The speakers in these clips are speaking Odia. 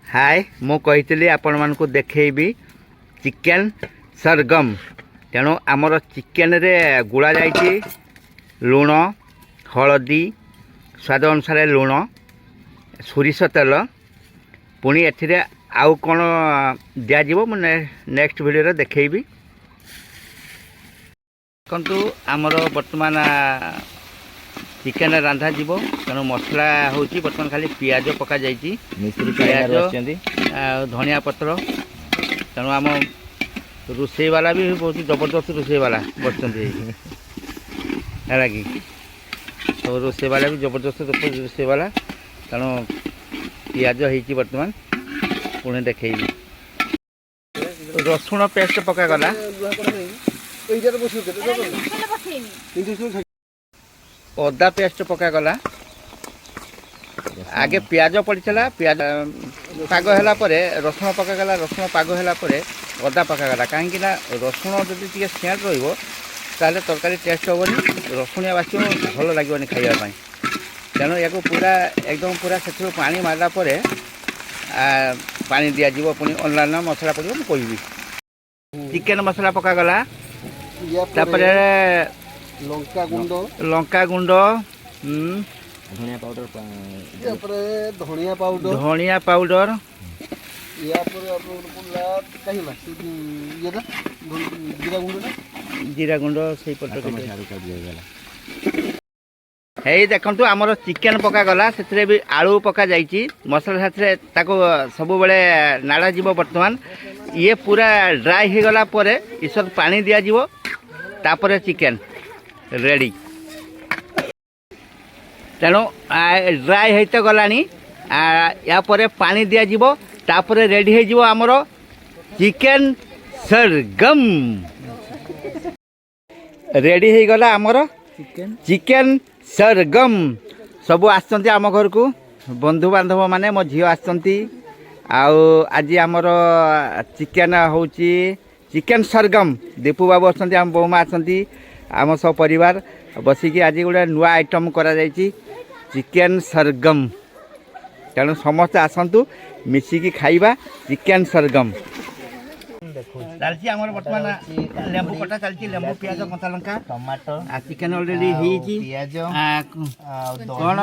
ହାଏ, ମୁଁ କହିଥିଲି ଆପଣମାନଙ୍କୁ ଦେଖେଇବି ଚିକେନ୍ ସରଗମ। ତେଣୁ ଆମର ଚିକେନରେ ଗୁଳା ଯାଇଛି ଲୁଣ, ହଳଦୀ, ସ୍ୱାଦ ଅନୁସାରେ ଲୁଣ, ସୋରିଷ ତେଲ। ପୁଣି ଏଥିରେ ଆଉ କ'ଣ ଦିଆଯିବ, ମୁଁ ନେକ୍ସଟ ଭିଡ଼ିଓରେ ଦେଖେଇବି। ଦେଖନ୍ତୁ, ଆମର ବର୍ତ୍ତମାନ ଚିକେନ ରାନ୍ଧାଯିବ। ତେଣୁ ମସଲା ହେଉଛି, ବର୍ତ୍ତମାନ ଖାଲି ପିଆଜ ପକାଯାଇଛି। ମିସ୍ତ୍ରୀ ପିଆଜ ଚାଇନାରୁ ଆସିଛନ୍ତି। ଆଉ ଧନିଆ ପତ୍ର। ତେଣୁ ଆମ ରୋଷେଇବାଲା ବି ବହୁତ ଜବରଦସ୍ତ ରୋଷେଇବାଲା ବସିଛନ୍ତି ଏଇଠି। ହେଲା କି? ସବୁ ରୋଷେଇବାଲା ବି ଜବରଦସ୍ତ ରୋଷେଇବାଲା। ତେଣୁ ପିଆଜ ହେଇଛି, ବର୍ତ୍ତମାନ ପୁଣି ଦେଖେଇବି। ରସୁଣ ପେଷ୍ଟ ପକାଗଲା। ଏଇଟାରେ ବସିବ କେତେ? ଅଦା ପେଷ୍ଟ ପକାଗଲା। ଆଗେ ପିଆଜ ପଡ଼ିଥିଲା। ପିଆଜ ପାଗ ହେଲା ପରେ ରସୁଣ ପକାଗଲା। ରସୁଣ ପାଗ ହେଲା ପରେ ଅଦା ପକାଗଲା। କାହିଁକି ନା ରସୁଣ ଯଦି ଟିକେ ସେଣ୍ଟ ରହିବ, ତାହେଲେ ତରକାରୀ ଟେଷ୍ଟ ହେବନି, ରସୁଣିଆ ବାସିବ, ଭଲ ଲାଗିବନି ଖାଇବା ପାଇଁ। ତେଣୁ ୟାକୁ ପୁରା ଏକଦମ ପୁରା ସେଥିରୁ ପାଣି ମାରିଲା ପରେ ପାଣି ଦିଆଯିବ। ପୁଣି ଅନ୍ୟାନ୍ୟ ମସଲା ପଡ଼ିବ, ମୁଁ କହିବି। ଚିକେନ ମସଲା ପକାଗଲା। ତାପରେ ଲଙ୍କା ଗୁଣ୍ଡ। ଲଙ୍କା ଗୁଣ୍ଡ। ଧନିଆ ପାଉଡର। ତାପରେ ଧନିଆ ପାଉଡର। ଧନିଆ ପାଉଡର। ୟା ପରେ ଆପଣଙ୍କର ପଡ଼ିଲା କାହିଁକି ନା ସେ ଇଏଟା ଜିରା ଗୁଣ୍ଡଟା। ଜିରା ଗୁଣ୍ଡ ସେଇପଟ। ହେଇ ଦେଖନ୍ତୁ, ଆମର ଚିକେନ ପକାଗଲା। ସେଥିରେ ବି ଆଳୁ ପକାଯାଇଛି ମସଲା ସାଥିରେ। ତାକୁ ସବୁବେଳେ ନାଡ଼ା ଯିବ। ବର୍ତ୍ତମାନ ଇଏ ପୁରା ଡ୍ରାଏ ହେଇଗଲା ପରେ ଈଷତ ପାଣି ଦିଆଯିବ, ତାପରେ ଚିକେନ ରେଡ଼ି। ତେଣୁ ଡ୍ରାଏ ହେଇତ ଗଲାଣି। ୟା ପରେ ପାଣି ଦିଆଯିବ, ତାପରେ ରେଡ଼ି ହେଇଯିବ ଆମର ଚିକେନ ସରଗମ। ରେଡ଼ି ହେଇଗଲା ଆମର ଚିକେନ। ଚିକେନ ସରଗମ। ସବୁ ଆସିଛନ୍ତି ଆମ ଘରକୁ ବନ୍ଧୁବାନ୍ଧବ ମାନେ, ମୋ ଝିଅ ଆସିଛନ୍ତି। ଆଉ ଆଜି ଆମର ଚିକେନ ହେଉଛି, ଚିକେନ ସରଗମ। ଦୀପୁ ବାବୁ ଅଛନ୍ତି, ଆମ ବୋଉମା ଅଛନ୍ତି, ଆମ ସବୁ ପରିବାର ବସିକି ଆଜି ଗୋଟେ ନୂଆ ଆଇଟମ୍ କରାଯାଇଛି, ଚିକେନ ସରଗମ। ତେଣୁ ସମସ୍ତେ ଆସନ୍ତୁ, ମିଶିକି ଖାଇବା ଚିକେନ ସରଗମ। ଚାଲିଛି ଆମର ବର୍ତ୍ତମାନ ଲେମ୍ବୁ କଟା ଚାଲିଛି, ଲେମ୍ବୁ, ପିଆଜ, କଞ୍ଚା ଲଙ୍କା। ଟମାଟୋ। ଆଉ ଚିକେନ ଅଲରେଡି ହେଇଛି। ପିଆଜ। ଆଉ କ'ଣ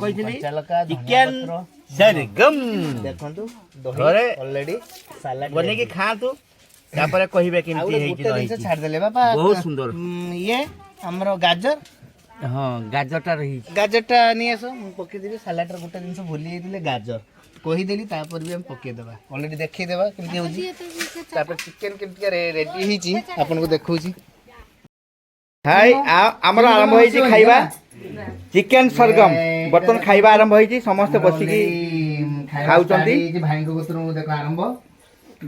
କହିଥିଲି? କଞ୍ଚା ଲଙ୍କା, ଧନିଆ ଚିକେନ ପତ୍ର। ସରଗମ। ଦେଖନ୍ତୁ। ଘରେ ଅଲରେଡି ସାଲାଡ ବନେଇକି ଖାଆନ୍ତୁ, ତାପରେ କହିବେ ଆଉ କେମିତି ଗୋଟେ ହେଇଛି ଗୋଟେ ନ ଜିନିଷ ହେଇଛି। ଛାଡ଼ିଦେଲେ ବାପା। ବହୁତ ସୁନ୍ଦର। ଇଏ ଆମର ଗାଜର। ହଁ, ଗାଜରଟା ରହିଛି। ଗାଜରଟା ନେଇ ଆସ, ମୁଁ ପକେଇଦେବି ସାଲାଡରେ। ଗୋଟେ ଜିନିଷ ଭୁଲି ଯାଇଥିଲେ ଗାଜର, କହିଦେଲି, ତାପରେ ବି ଆମେ ପକେଇଦେବା। ଅଲରେଡି ଦେଖେଇଦେବା କେମିତି ହଉଛି। ତାପରେ ଚିକେନ କେମିତିକା ରେଡି ହେଇଛି ଆପଣଙ୍କୁ ଦେଖଉଛି। ହାଇ, ଆମର ଆରମ୍ଭ ହେଇଛି ଖାଇବା, ଚିକେନ ସରଗମ। ବର୍ତ୍ତମାନ ଖାଇବା ଆରମ୍ଭ ହେଇଛି, ସମସ୍ତେ ବସିକି ଖାଇବା ଖାଉଛନ୍ତି। start ହେଇଛି ଭାଇଙ୍କ କତିରୁ। ଦେଖ ଆରମ୍ଭ,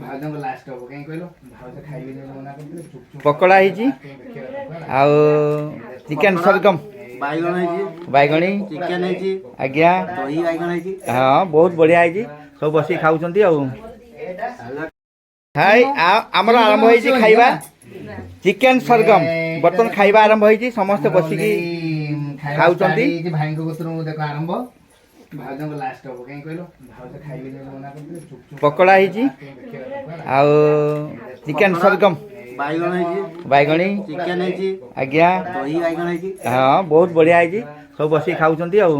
ଭାଉଜଙ୍କ ଲାଷ୍ଟ ହବ। କାହିଁ କହିଲ? ଭାଉଜ ଖାଇବେନି ବୋଲି ମନା କରିଥିଲେ। ଚୁପ୍ ଚୁପ୍। ପକୋଡ଼ା ହେଇଛି ଦେଖିବା ତାକୁ ହେଲା। ଆଉ ଚିକେନ ସରଗମ। ବାଇଗଣ ହେଇଛି। ବାଇଗଣୀ। ଚିକେନ ହେଇଛି। ଆଜ୍ଞା। ଦହି ବାଇଗଣ ହେଇଛି। ହଁ, ବହୁତ ବଢ଼ିଆ ହେଇଛି। ସବୁ ବସିକି ଖାଉଛନ୍ତି। ଆଉ ହାଇ, ଆମର ଆରମ୍ଭ ହେଇଛି ଖାଇବା, ଚିକେନ ସରଗମ। ବର୍ତ୍ତମାନ ଖାଇବା ଆରମ୍ଭ ହେଇଛି, ସମସ୍ତେ ବସିକି ଖାଇବା ଖାଉଛନ୍ତି। start ହେଇଛି ଭାଇଙ୍କ କତିରୁ। ଦେଖ ଆରମ୍ଭ, ଭାଉଜଙ୍କ ଲାଷ୍ଟ ହବ। କାହିଁ କହିଲ? ଭାଉଜ ଖାଇବେନି ବୋଲି ମନା କରିଥିଲେ। ଚୁପ୍ ଚୁପ୍। ପକୋଡ଼ା ହେଇଛି। ଦେଖିବା ତାକୁ ହେଲା। ଆଉ ଚିକେନ ସରଗମ। ବାଇଗଣ ହେଇଛି। ବାଇଗଣୀ। ଚିକେନ ହେଇଛି। ଆଜ୍ଞା। ଦହି ବାଇଗଣ ହେଇଛି। ହଁ, ବହୁତ ବଢ଼ିଆ ହେଇଛି। ସବୁ ବସିକି ଖାଉଛନ୍ତି। ଆଉ